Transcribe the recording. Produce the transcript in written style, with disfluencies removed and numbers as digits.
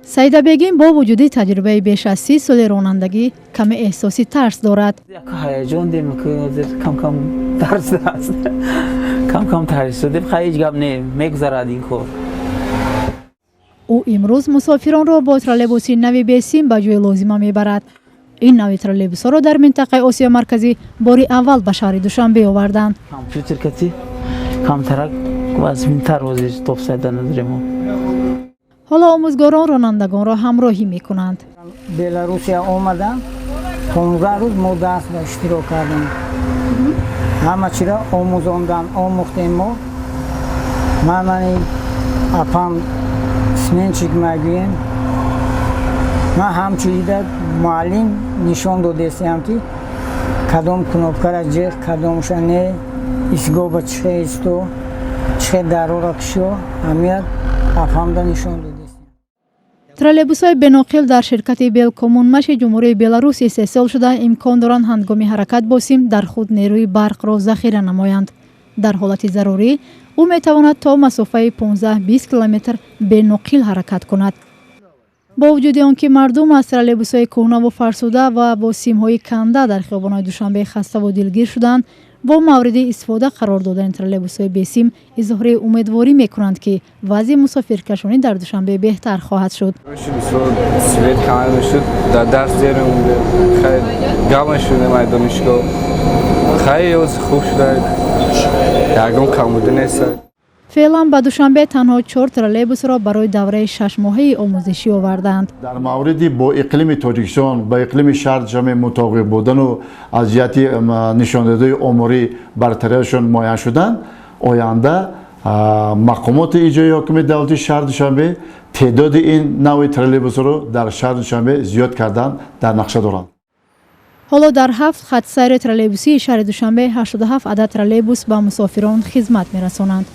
Саида Бегим бо вуҷуди таҷрибаи беш аз 30 соли ронандагӣ каме эҳсоси тарс дорад. Як ҳаяҷон дем, кам-кам тарс аст, кам-кам тарс шудем. Хай, ҳеҷ гап не, мегузарад ин кор. Ӯ имрӯз мусофиронро бо троллейбуси нави бесим ба ҷои лозима мебарад. Ин нави троллейбусҳоро дар минтақаи Осиёи Марказӣ бори аввал ба шаҳри Душанбе оварданд. Компютер кати камтарак вазминтар ҳозир топсайда назаремо. Ҳоло омӯзгорон ронандагонро ҳамроҳӣ мекунанд. Беларусия омадам, 15 рӯз мо дарс ба иштирок кардем, ҳама чиро омӯзондан, омӯхтем мо. Ман мани апам сменщик мегӯем, ман ҳамчуида муаллим нишон додестиам, ки кадом кнопкара ҷеғ, кадомша не, истгоҳба чихе исто, чихе дарора кушо, ҳамият апамда нишон додестиам. Троллейбусҳои беноқил дар ширкати Белкоммунмаши Ҷумҳурии Беларус истеҳсол шуда, имкон доранд ҳангоми ҳаракат бо сим дар худ нерӯи барқро захира намоянд. Дар ҳолати зарурӣ ӯ метавонад то масофаи 15-20 километр беноқил ҳаракат кунад. Бо вуҷуди он ки мардум аз троллейбусҳои кӯҳнаву фарсуда ва бо симҳои канда дар хиёбонҳои Душанбе хаставу дилгир шуданд, бо мавриди истифода қарор додани троллейбусҳои бесим изҳори умедворӣ мекунанд, ки вазъи мусофиркашонӣ дар Душанбе беҳтар хоҳад шуд. Свет кам мешуд, дар дарс дер мемонде, хай гап мешудем ай донишгоҳ. Хай, ёз хуб шуда, ягон камбудӣ нест. Феълан ба Душанбе танҳо чор троллейбусро барои давраи шашмоҳаи омӯзишӣ овардаанд. Дар мавриди бо иқлими Тоҷикистон, ба иқлими шаҳри Душанбе мутобиқ будану аз ҷиҳати нишондодҳои оморӣ бартариашон муайян шуданд, оянда мақомоти иҷроии ҳокимияти давлатии шаҳри Душанбе теъдоди ин навъи троллейбусро дар шаҳри Душанбе зиёд кардан дар нақша доранд. Ҳоло дар ҳафт хатсайри троллейбусии шаҳри Душанбе 87 адад троллейбус ба мусофирон хизмат мерасонанд.